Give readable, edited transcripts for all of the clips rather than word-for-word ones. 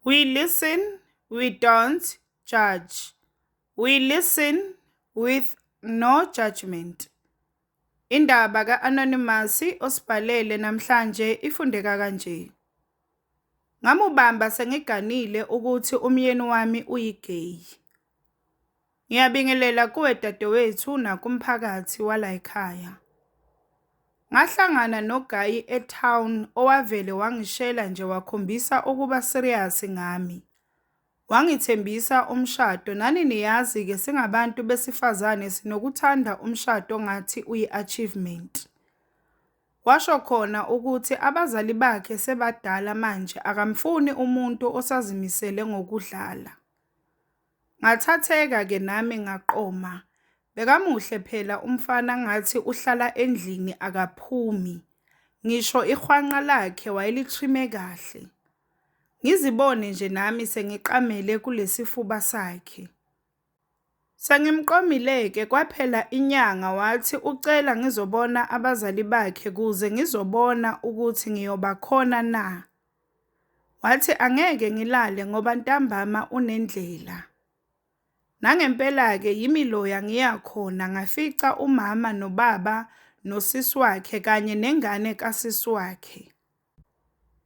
We listen, we don't judge. We listen with no judgment. Indaba ka-Anonymous osibhalele namhlanje ifundeka kanje. Ngamubamba sengiganile ukuthi umyeni wami uyi-gay. Ngiyabingelela kuwe dadewethu nakumphakathi walayikhaya. Ngahlangana nogayi e-town owavele wangishela nje wakhombisa ukuba serious ngami. Wangithembisa umshado, nani niyazi-ke singabantu besifazane sinokuthanda umshado ngathi uyi-achievement. Washo khona ukuthi abazali bakhe sebadala manje akamfuni umuntu osazimisele ngokudlala. Ngathatheka-ke nami ngaqoma. Bekamuhle phela umfana ngathi uhlala endlini akaphumi. Ngisho ihwanqa lakhe wayelithrime kahle. Ngizibone nje nami sengiqamele kulesifuba sakhe. Sengimqomile-ke kwaphela inyanga wathi ucela ngizobona abazali bakhe kuze ngizobona ukuthi ngiyobakhona na. Wathi angeke ngilale ngoba ntambama unendlela. Nangempela-ke yimi loya ngiya khona ngafica umama nobaba nosisi wakhe kanye nengane kasisi wakhe.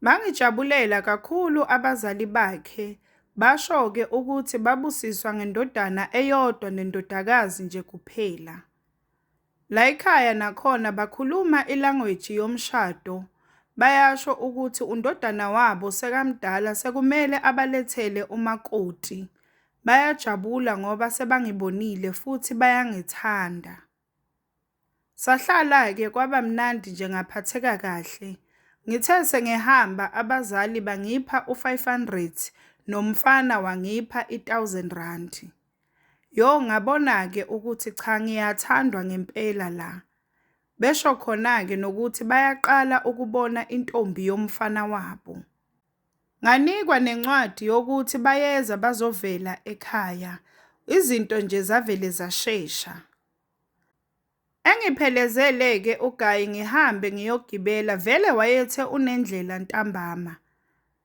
Bangijabulela kakhulu abazali bakhe, basho-ke ukuthi babusiswa ngendodana eyodwa nendodakazi nje kuphela. Layikhaya nakhona bakhuluma ilanguage yomshado, bayasho ukuthi undodana wabo sekamdala sekumele abalethele umakoti. Bayajabula ngoba sebangibonile futhi bayangithanda. Sahlala-ke kwaba mnandi nje ngaphatheka kahle. Ngithe sengihamba abazali bangipha u-500 nomfana wangipha i-1000 rand. Yo ngabona-ke ukuthi cha ngiyathandwa ngempela la. Besho khona-ke nokuthi bayaqala ukubona intombi yomfana wabo. Nganikwa nencwadi yokuthi bayeza bazovela ekhaya. Izinto nje zavele zashesha. Engiphelezele-ke uGayi ngihambe ngiyogibela vele wayethe unendlela ntambama.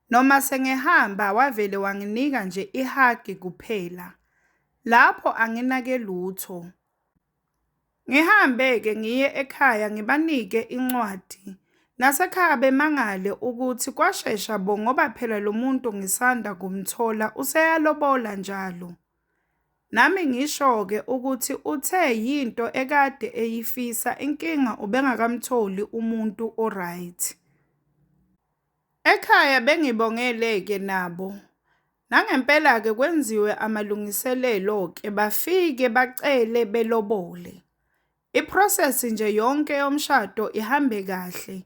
Noma sengihamba wavele wanginika nje ihagi kuphela. Lapho anginake lutho. Ngihambe-ke ngiye ekhaya ngibanike incwadi. Nasekhaya bemangale ukuthi kwashesha bo ngoba phela lo muntu ngisanda kumthola useyalobola njalo. Nami ngisho-ke ukuthi uthe yinto ekade eyifisa inkinga ubengakamtholi umuntu o-right. Ekhaya bengibongele-ke nabo. Nangempela-ke kwenziwe amalungiselelo-ke bafike bacele belobole. I-process nje yonke yomshado ihambe kahle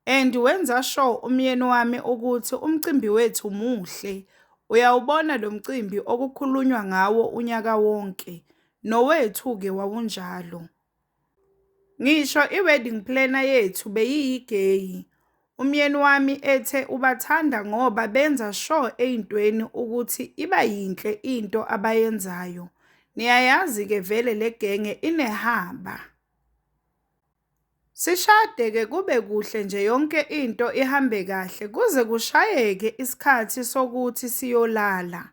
and wenza sure umyeni wami ukuthi umcimbi wethu muhle. Uyawubona lo mcimbi okukhulunywa ngawo unyaka wonke, nowethu-ke wawunjalo. Ngisho i-wedding planner yethu beyiyi-gay. Umyeni wami ethe ubathanda ngoba benza sure ey'ntweni ukuthi iba yinhle into abayenzayo. Niyayazi-ke vele le genge inehaba. Sishade-ke kube kuhle nje yonke into ihambe kahle kuze kushayeke isikhathi sokuthi siyolala.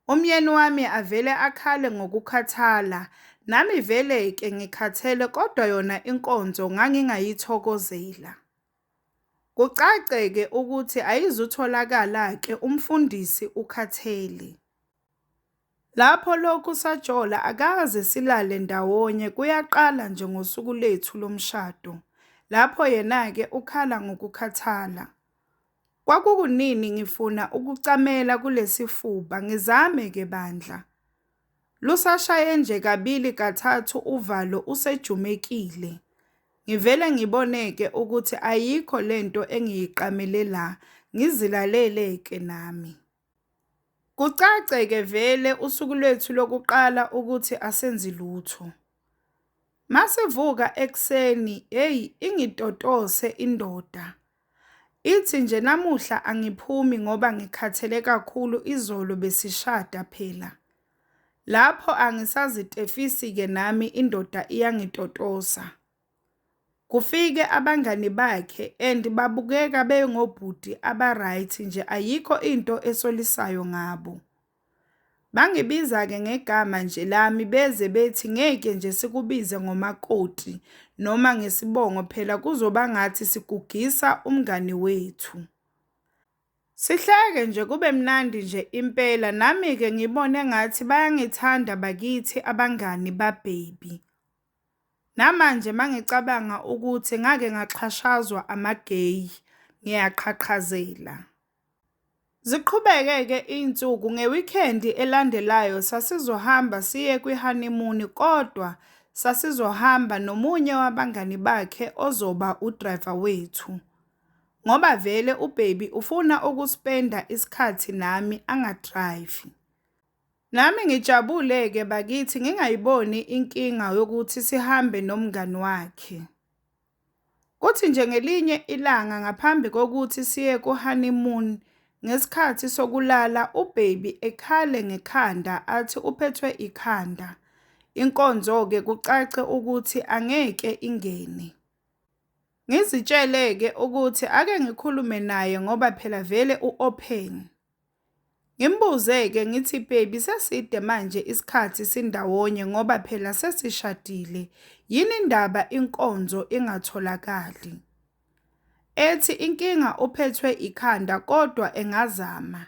Umyeni wami avele akhale ngokukhathala, nami vele-ke ngikhathele kodwa yona inkonzo ngangingayithokozela. Kucace-ke ukuthi ayizutholakala-ke umfundisi ukhathele. Lapho lokhu sajola akaze silale ndawonye kuyaqala nje ngosuku lethu lomshado. Lapho yena-ke ukhala ngokukhathala. Kwakukunini ngifuna ukucamela kulesifuba ngizame-ke bandla. Lusashaye nje kabili kathathu uvalo usejumekile. Ngivele ngibone-ke ukuthi ayikho lento engiyiqamele la, ngizilalele-ke nami. Kucace-ke vele usuku lwethu lokuqala ukuthi asenzi lutho. Masivuka ekuseni, hey ingitotose indoda. Ithi nje namuhla angiphumi ngoba ngikhathele kakhulu izolo besishada phela. Lapho angisazitefisi-ke nami indoda iyangitotosa. Kufike abangani bakhe and babukeka bengobhuti aba-right nje, ayikho into esolisayo ngabo. Bangibiza-ke ngegama nje lami beze bethi ngeke nje sikubize ngomakoti noma ngesibongo phela kuzoba ngathi sigugisa umngani wethu. Sihleke nje kube mnandi nje impela, nami-ke ngibone ngathi bayangithanda bakithi abangani ba-baby. Namanje mangicabanga ukuthi ngake ngaxhashazwa ama-gay, ngiyaqhaqhazela. Ziqhubeke-ke iy'nsuku, nge-weekend elandelayo sasizohamba siye kwi-honeymoon, kodwa sasizohamba nomunye wabangani bakhe ozoba u-driver wethu. Ngoba vele u-baby ufuna uku-spend-a isikhathi nami anga-drive-i. Nami ngijabule-ke bakithi ngingayiboni inkinga yokuthi sihambe nomngani wakhe. Kuthi nje ngelinye ilanga ngaphambi kokuthi siye ku-honeymoon, ngesikhathi sokulala u-baby ekhale ngekhanda athi uphethwe ikhanda. Inkonzo-ke kucace ukuthi angeke ingene. Ngizitshele-ke ukuthi ake ngikhulume naye ngoba phela vele u-open. Ngimbuze-ke ngithi, baby, seside manje isikhathi sindawonye ngoba phela sesishadile, yini indaba inkonzo ingatholakali? Ethi inkinga uphethwe ikhanda kodwa engazama.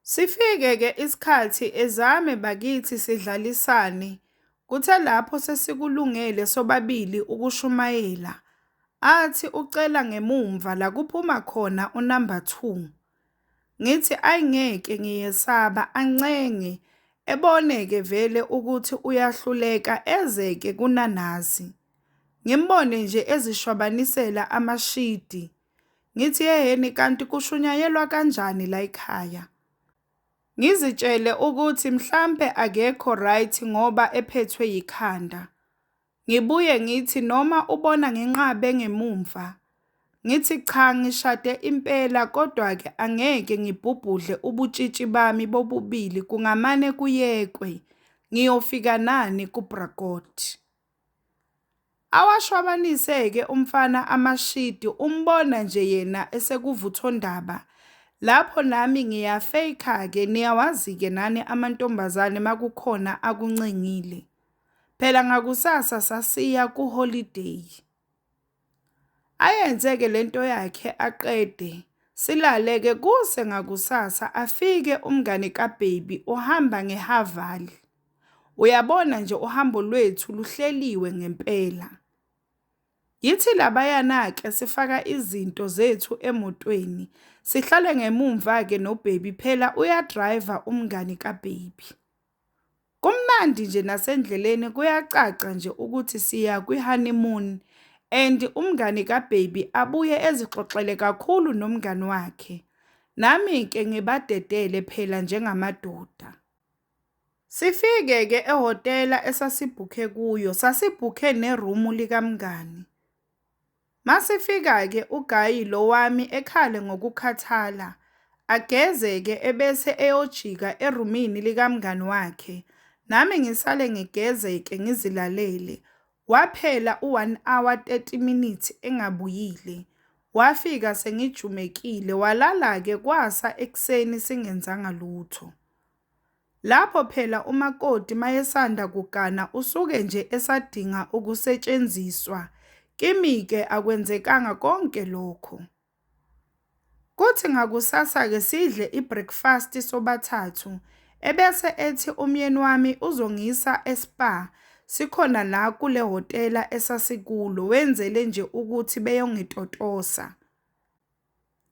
Sifike-ke isikhathi ezame bakithi sidlalisane. Kuthe lapho sesikulungele sobabili ukushumayela, athi ucela ngemumva la kuphuma khona u-number 2. Ngithi ayi ngeke ngiyesaba, ancenge, ebone-ke vele ukuthi uyahluleka eze-ke kunanazi. Ngimbone nje ezishwabanisela amashidi. Ngithi yehheni kanti kushunyayelwa kanjani la ekhaya? Ngizitshele ukuthi mhlampe akekho right ngoba ephethwe yikhanda. Ngibuye ngithi noma ubona nginqabe ngemumva. Ngithi cha, ngishade impela kodwa-ke angeke ngibhubhudle ubutshitshi bami bobubili, kungamane kuyekwe. Ngiyofika nani kuBrakot. Awashwabanise-ke umfana amashidi, umbona nje yena esekuvuthondaba. Lapho nami ngiyafeyikha-ke, niyawazi-ke nani amantombazane makukhona akuncengile. Phela ngakusasa sasiya ku-holiday. Ayenze-ke lento yakhe aqede. Silale-ke kuse ngakusasa afike umngani ka-baby uhamba ngeHaval. Uyabona nje uhambo lwethu luhleliwe ngempela. Yithi labayana-ke sifaka izinto zethu emotweni. Sihlale ngemumva-ke no-baby, phela uyadrayiva umngani ka-baby. Kumnandi nje nasendleleni, kuyacaca nje ukuthi siya kwi-honeymoon and umngani ka-baby abuye ezixoxele kakhulu nomngani wakhe. Nami-ke ngibadedele phela njengamadoda. Sifike-ke ehhotela esasibhukhe kuyo, sasibhukhe nerumu likamngani. Masifika-ke ugayi lo wami ekhale ngokukhathala, ageze-ke ebese eyojika erumini likamngani wakhe. Nami ngisale ngigeze-ke ngizilalele. Waphela u-1 hour 30 minutes engabuyile. Wafika sengijumekile, walala-ke kwasa ekuseni singenzanga lutho. Lapho phela umakoti mayesanda kugana usuke nje esadinga ukusetshenziswa. Kimi-ke akwenzekanga konke lokho. Kuthi ngakusasa-ke sidle i-breakfast sobathathu, ebese ethi umyeni wami uzongisa e-spa, sikhona la kule hhotela esasikulo, wenzele nje ukuthi beyongitotosa.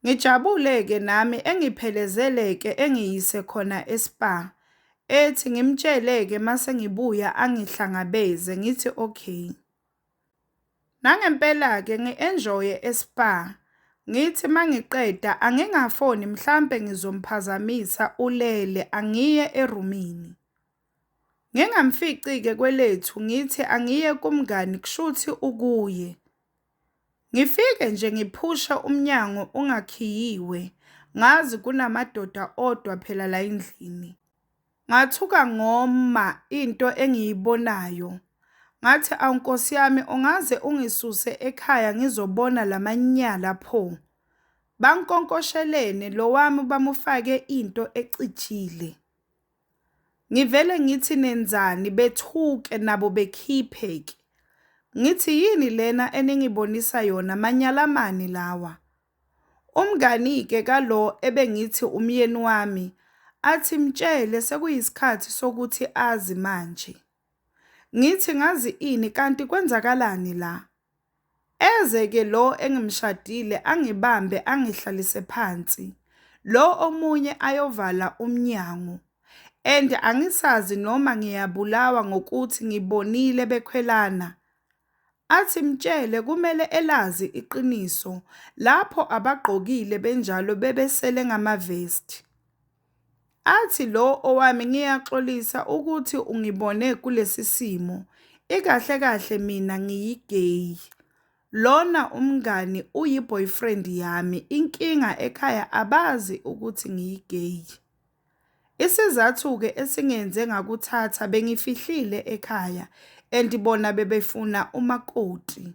Ngijabule-ke nami engiphelezele-ke engiyise khona e-spa. Ethi ngimtshele-ke mase ngibuya angihlangabeze, ngithi okay. Nangempela-ke ngi-enjoye e-spa. Ngithi mangiqeda angingafoni mhlampe ngizomphazamisa ulele, angiye erumini. Ngingamfici-ke kwelethu, ngithi angiye kumngani kushuthi ukuye. Ngifike nje ngiphushe umnyango ungakhiyiwe, ngazi kunamadoda odwa phela la endlini. Ngathuka ngoma into engiyibonayo. Ngathi awu Nkosi yami ungaze ungisuse ekhaya ngizobona lamanyala pho. Bankonkoshelene lo wami bamufake into ecijile. Ngivele ngithi nenzani bethuke nabo bekhiphe-ke. Ngithi yini lena eningibonisa yona manyala mani lawa? Umngani-ke kalo ebengithi umyeni wami athi mtshele sekuyisikhathi sokuthi azi manje. Ngithi ngazi ini kanti kwenzakalani la? Eze-ke lo engimshadile angibambe angihlalise phansi. Lo omunye ayovala umnyango. And angisazi noma ngiyabulawa ngokuthi ngibonile bekhwelana. Athi mtshele kumele elazi iqiniso lapho abagqokile benjalo bebesele ngamavesti. Athi lo owami ngiyaxolisa ukuthi ungibone kulesi simo. Ikahle kahle mina ngiyi-gay. Lona umngani uyi-boyfriend yami. Inkinga ekhaya abazi ukuthi ngiyi-gay. Isizathu-ke esingenze ngakuthatha bengifihlile ekhaya and bona bebefuna umakoti.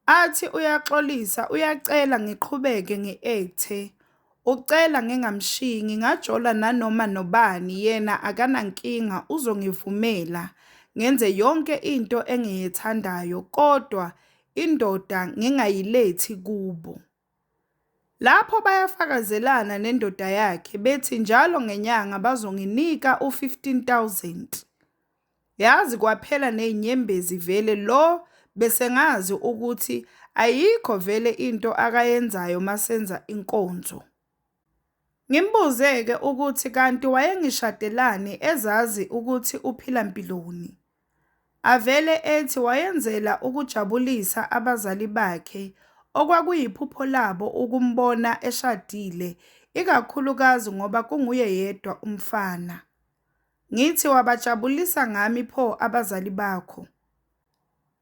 Athi uyaxolisa uyacela ngiqhubeke ngi-act-e. Ucela ngingamshiyi ngingajola nanoma nobani yena akanankinga uzongivumela ngenze yonke into engiyithandayo kodwa indoda ngingayilethi kubo. Lapho bayafakazelana nendoda yakhe bethi njalo ngenyanga bazonginika u-15 000. Yazi kwaphela nezinyembezi vele lo besengazi ukuthi ayikho vele into akayenzayo masenza inkonzo. Ngimbuze-ke ukuthi kanti wayengishadelani ezazi ukuthi uphila mpiloni. Avele ethi wayenzela ukujabulisa abazali bakhe okwakuyiphupho labo ukumbona eshadile ikakhulukazi ngoba kunguye yedwa umfana. Ngithi wabajabulisa ngami pho abazali bakho?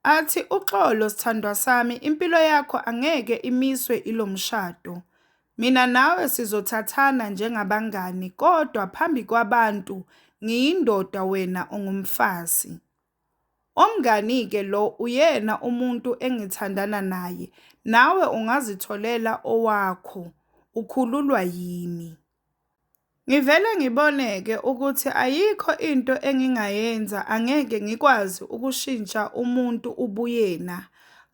Athi uxolo sithandwa sami impilo yakho angeke imiswe ilo mshado. Mina nawe sizothathana njengabangani kodwa phambi kwabantu ngiyindoda wena ungumfazi. Umngani-ke lo uyena umuntu engithandana naye nawe ungazitholela owakho ukhululwa yimi. Ngivele ngibone-ke ukuthi ayikho into engingayenza angeke ngikwazi ukushintsha umuntu ubuyena.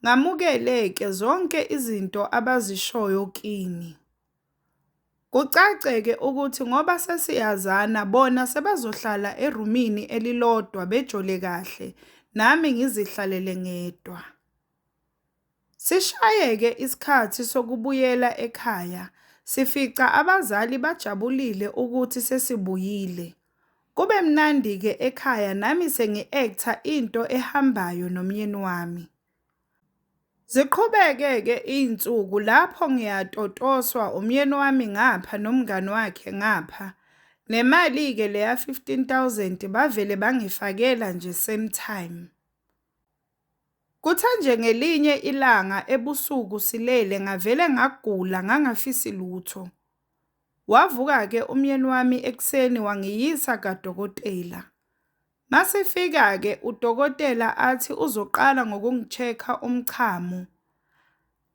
Ngamukele-ke zonke izinto abazishoyo kimi. Kucace-ke ukuthi ngoba sesiyazana bona sebazohlala erumini elilodwa bejole kahle nami ngizihlalele ngedwa. Sishaye-ke isikhathi sokubuyela ekhaya, sifica abazali bajabulile ukuthi sesibuyile. Kube mnandi-ke ekhaya nami sengi-act-a into ehambayo nomyeni wami. Ziqhubeke-ke iy'nsuku lapho ngiyatotoswa umyeni wami ngapha nomngani wakhe ngapha. Nemali-ke leya 15 000 bavele bangifakela nje same time. Kuthe nje ngelinye ilanga ebusuku silele ngavele ngagula ngangafisi lutho. Wavuka-ke umyeni wami ekuseni wangiyisa kadokotela. Masifika-ke udokotela athi uzoqala ngokungi-check-a umchamo.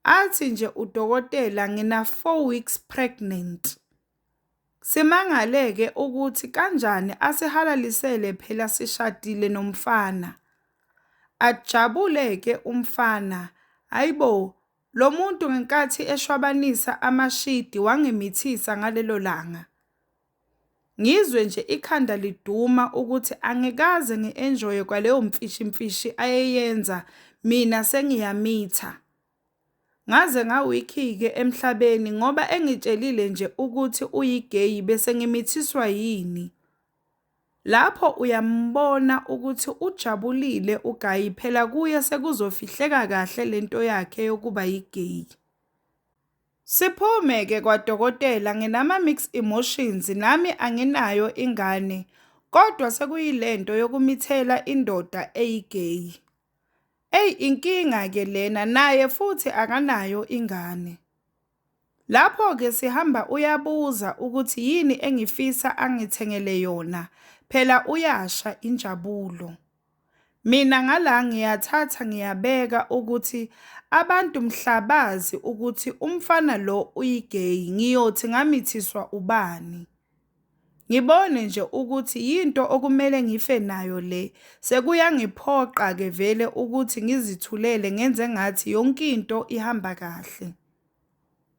Athi nje udokotela ngina 4 weeks pregnant. Simangale-ke ukuthi kanjani asihalalisele phela sishadile nomfana. Ajabule-ke umfana, hayibo lo muntu ngenkathi eshwabanisa amashidi wangimithisa ngalelo langa. Ngizwe nje ikhanda liduma ukuthi angikaze ngi-enjoy-e kwaleyo mfishimfishi ayeyenza mina sengiyamitha. Ngaze nga-weak-ke emhlabeni ngoba engitshelile nje ukuthi uyi-gay bese ngimithiswa yini. Lapho uyambona ukuthi ujabulile uGayi phela kuye sekuzofihleka kahle lento yakhe yokuba yi-gay. Siphume-ke kwadokotela nginama-mixed emotions nami anginayo ingane kodwa sekuyilento yokumithela indoda eyi-gay. Eyi inkinga-ke lena naye futhi akanayo ingane. Lapho-ke sihamba uyabuza ukuthi yini engifisa angithengele yona phela uyasha injabulo. Mina ngala ngiyathatha ngiyabeka ukuthi abantu mhla bazi ukuthi umfana lo uyi-gay ngiyothi ngamithiswa ubani. Ngibone nje ukuthi yinto okumele ngife nayo le, sekuyangiphoqa-ke vele ukuthi ngizithulele ngenze ngathi yonkinto ihamba kahle.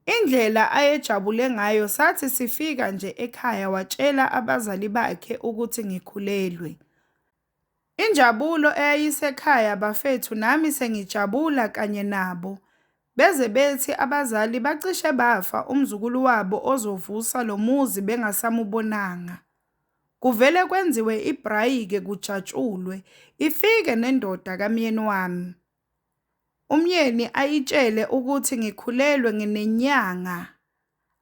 Indlela ayejabule ngayo sathi sifika nje ekhaya watshela abazali bakhe ukuthi ngikhulelwe. Injabulo eyayisekhaya bafethu nami sengijabula kanye nabo, beze bethi abazali bacishe bafa umzukulu wabo ozovusa lomuzi bengasamubonanga. Kuvele kwenziwe ibhrayi-ke kujatshulwe, ifike nendoda kamyeni wami. Umyeni ayitshele ukuthi ngikhulelwe nginenyanga.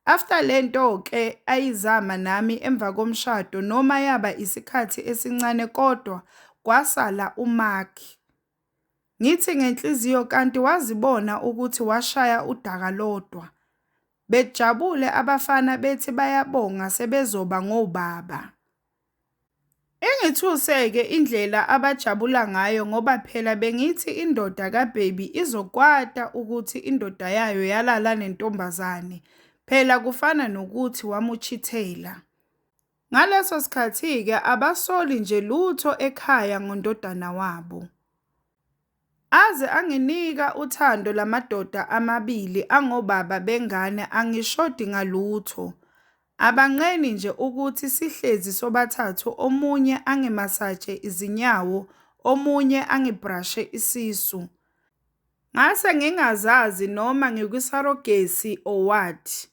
After lento-ke ayizama nami emva komshado noma yaba isikhathi esincane kodwa kwasala u-mark. Ngithi ngenhliziyo kanti wazibona ukuthi washaya udaka lodwa. Bejabule abafana bethi bayabonga sebezoba ngobaba. Ingithuse-ke indlela abajabula ngayo ngoba phela bengithi indoda ka-baby izokwata ukuthi indoda yayo yalala nentombazane, phela kufana nokuthi wamuchithela. Ngaleso sikhathi-ke abasoli nje lutho ekhaya ngondodana wabo. Aze anginika uthando lamadoda amabili angobaba bengane angishodi ngalutho. Abanqeni nje ukuthi sihlezi sobathathu omunye angimasaje izinyawo omunye angibrashe isisu. Ngase ngingazazi noma ngikwi-surrogacy or what.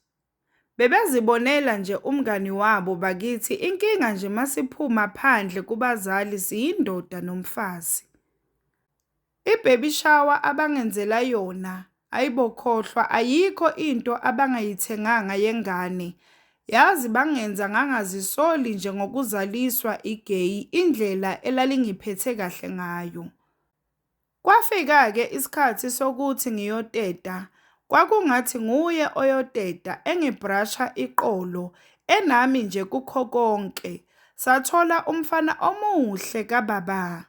Bebezibonela nje umngani wabo bakithi inkinga nje masiphuma phandle kubazali siyindoda nomfazi. I-baby shower abangenzela yona, ayibo khohlwa ayikho into abangayithenganga yengane. Yazi bangenza ngangazisoli nje ngokuzaliswa i-gay indlela elalingiphethe kahle ngayo. Kwafika-ke isikhathi sokuthi ngiyoteta, kwakungathi nguye oyoteta engibrasha iqolo enami nje kukho konke. Sathola umfana omuhle kababa.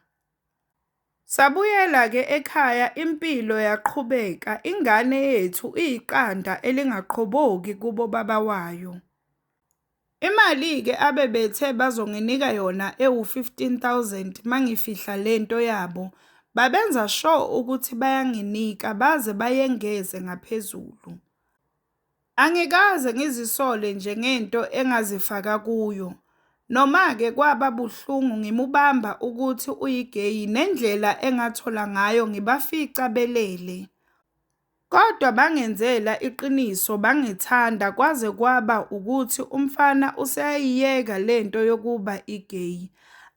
Sabuyela-ke ekhaya impilo yaqhubeka ingane yethu iyiqanda elingaqhoboki kubo baba wayo. Imali-ke abebethe bazonginika yona ewu-15 000 mangifihla lento yabo, babenza sho ukuthi bayanginika baze bayengeze ngaphezulu. Angikaze ngizisole nje ngento engazifaka kuyo. Noma-ke kwaba buhlungu ngimubamba ukuthi uyi-gay nendlela engathola ngayo ngibafica belele. Kodwa bangenzela iqiniso bangithanda kwaze kwaba ukuthi umfana useyayiyeka lento yokuba i-gay.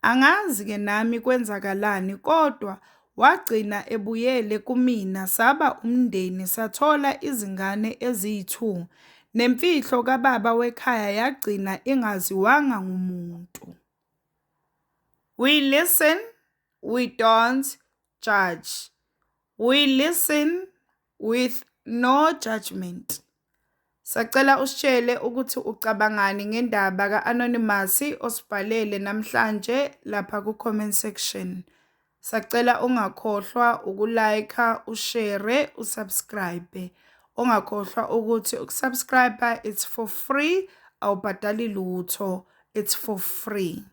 Angazi-ke nami kwenzakalani kodwa wagcina ebuyele kumina saba umndeni sathola izingane eziyi-2 nemfihlo kababa wekhaya yagcina ingaziwanga ngumuntu. We listen, we don't judge. We listen with no judgment. Sacela usitshele ukuthi ucabangani ngendaba ka-Anonymous osibhalele namhlanje lapha ku-comment section. Sacela ungakhohlwa uku-like, u-share, u-subscribe. Ungakhohlwa ukuthi uku-subscribe it's for free, awubhadali lutho, it's for free.